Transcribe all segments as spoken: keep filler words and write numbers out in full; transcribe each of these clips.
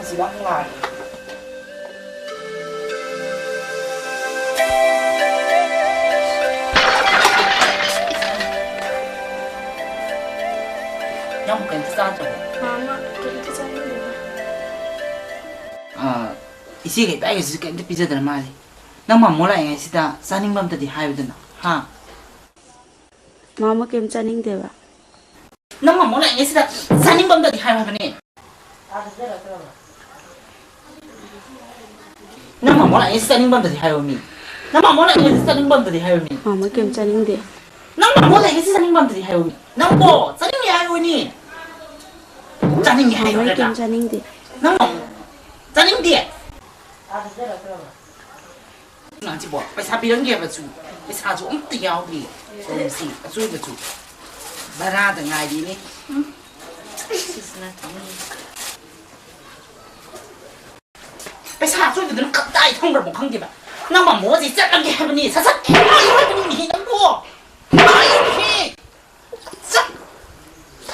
ꯁꯤꯗ ꯉꯥꯏ꯫ ꯅꯪꯕꯨ ꯀꯩꯝꯇ ꯆꯥꯗ꯭ꯔꯕꯣ? ꯃꯥꯃ, ꯀꯩꯝꯇ ꯆꯥꯅꯤꯡꯗꯦꯗ꯫ ꯑꯥ, ꯏꯆꯦꯒ ꯏꯕꯥꯏꯒꯁꯤꯁꯨ ꯀꯩꯝꯇ ꯄꯤꯖꯗ꯭ꯔ ꯃꯥꯜꯂꯦ꯫ ꯅꯪ ꯃꯥꯃꯣ ꯂꯥꯛꯏꯉꯩꯁꯤꯗ ꯆꯥꯅꯤꯡꯕ ꯑꯝꯇꯗꯤ ꯍꯥꯏꯌꯨꯗꯅ, ꯍꯥ? ꯃꯥꯃ ꯀꯩꯝ ꯆꯥꯅꯤꯡꯗꯦꯕ꯫ ꯅꯪ ꯃꯥꯃꯣ ꯂꯥꯛꯏꯉꯩꯁꯤꯗ ꯆꯥꯅꯤꯡꯕ ꯑꯝꯇꯗꯤ ꯍꯥꯏꯌꯨ ꯍꯥꯏꯕꯅꯦ꯫ ꯅꯪ ꯃꯥꯃꯣ ꯂꯥꯛꯏꯉꯩꯁꯤꯗ ꯆꯥꯅꯤꯡꯕ ꯑꯝꯇꯗꯤ ꯍꯥꯏꯌꯨ ꯃꯤ꯫ ꯅꯪ ꯃꯥꯃꯣ ꯂꯥꯛꯏꯉꯩꯁꯤꯗ ꯆꯥꯅꯤꯡꯕ ꯑꯝꯇꯗꯤ ꯍꯥꯏꯌꯨ ꯃꯤ꯫ ꯃꯥꯃ ꯀꯩꯝ ꯆꯥꯅꯤꯡꯗꯦ꯫ ꯅꯪ ꯃꯥꯃꯣ ꯂꯥꯛꯏꯉꯩꯁꯤꯗ ꯆꯥꯅꯤꯡꯕ ꯑꯝꯇꯗꯤ ꯍꯥꯏꯌꯨ ꯃꯤ꯫ ꯅꯪꯕꯣ ꯆꯥꯅꯤꯡꯉꯦ ꯍꯥꯏꯌꯨꯅꯤ꯫ ꯆꯥꯅꯤꯡꯉꯦ ꯍꯥꯏꯌꯨ ꯃꯥꯃ ꯍꯥꯏꯔꯒ꯫ ꯀꯩꯝ ꯆꯥꯅꯤꯡꯗꯦ꯫ ꯅꯪ ꯃꯥꯃꯣ ꯆꯥꯅꯤꯡꯗꯦ꯫ ꯑꯉꯥꯡꯁꯤꯕꯣ, ꯄꯩꯁꯥ ꯄꯤꯔꯝꯒꯦꯕꯁꯨ, ꯄꯩꯁꯥꯁꯨ ꯑꯝꯇ ꯌꯥꯎꯗꯦ꯫ ꯁꯤ ꯑꯆꯣꯏꯕꯁꯨ ꯚꯔꯥꯗ ꯉꯥꯏꯔꯤꯅꯦ꯫ ꯎꯝ꯫ ꯁꯤꯁꯤꯅ ꯊꯝꯃꯤ꯫ ꯄꯩꯁꯥ ꯑꯆꯣꯏꯕꯗꯨꯅ ꯀꯗꯥꯏ ꯊꯝꯈ꯭ꯔꯕꯣ ꯈꯪꯗꯦꯕ꯫ ꯅꯪ ꯃꯃꯣꯁꯤ ꯆꯠꯂꯝꯒꯦ ꯍꯥꯏꯕꯅꯤ, ꯁꯠ ꯁꯠ ꯍꯥꯏꯌꯨ ꯍꯥꯏꯕꯅꯤꯅꯦꯍꯦ ꯅꯪꯕꯣ꯫ ꯍꯥꯏꯌꯨꯅꯦꯍꯦ꯫ ꯆꯠ-,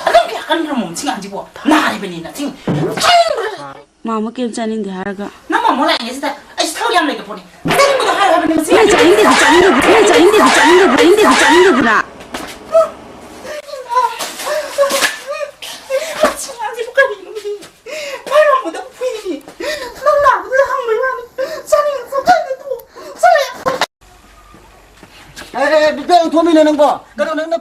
ꯑꯗꯨꯝ ꯀꯌꯥ ꯀꯟꯈ꯭ꯔꯃꯣ ꯁꯤ ꯑꯉꯥꯡꯁꯤꯕꯣ? ꯅꯥꯔꯤꯕꯅꯤ ꯅꯁꯤꯡ꯫ ꯃꯥꯃ ꯀꯩꯝ ꯆꯥꯅꯤꯡꯗꯦ ꯍꯥꯏꯔꯒ꯫ ꯅꯪ ꯃꯃꯣ ꯂꯥꯛꯏꯉꯩꯁꯤꯗ ꯑꯩꯁꯨ ꯊꯧ ꯌꯥꯝ ꯂꯩꯒ ꯄꯣꯠꯅꯤ꯫ ꯆꯥꯅꯤꯡꯕꯗꯣ ꯍꯥꯏꯌꯨ ꯍꯥꯏꯕꯅꯤ ꯃꯁꯤ꯫ ꯅꯪ ꯆꯥꯅꯤꯡꯗꯦꯗꯤ ꯆꯥꯅꯤꯡꯗꯦꯗꯤ, ꯅꯪ ꯆꯥꯅꯤꯡꯗꯦꯗꯤ ꯆꯥꯅꯤꯡꯗꯦꯗꯤ, ꯅꯪ ꯆꯥꯅꯤꯡꯗꯦꯗꯤ, ꯅꯪ ꯆꯥꯅꯤꯡꯗꯦꯗꯤ꯫ ꯃꯁꯤ ꯑꯉꯥꯡꯁꯤꯕꯨ ꯀꯔꯤꯅꯣ? ꯃꯥꯏ ꯃꯃꯣꯗ ꯍꯨꯏꯅꯤ꯫ ꯅꯪ ꯅꯥꯕꯗꯨꯗ ꯍꯪꯕꯩ ꯋꯥꯅꯤ꯫ ꯆꯥꯅꯤꯡꯉꯁꯨ ꯀꯥꯏꯗ ꯇꯣꯛꯑꯣ꯫ ꯆꯠꯂꯦ꯫ ꯑꯦ, ꯑꯦ, ꯕꯤꯕꯦꯛ, ꯂꯧꯊꯣꯛꯑꯝꯃꯤꯅꯦ ꯅꯪꯕꯣ? ꯀꯩꯅꯣ, ꯅꯪꯅ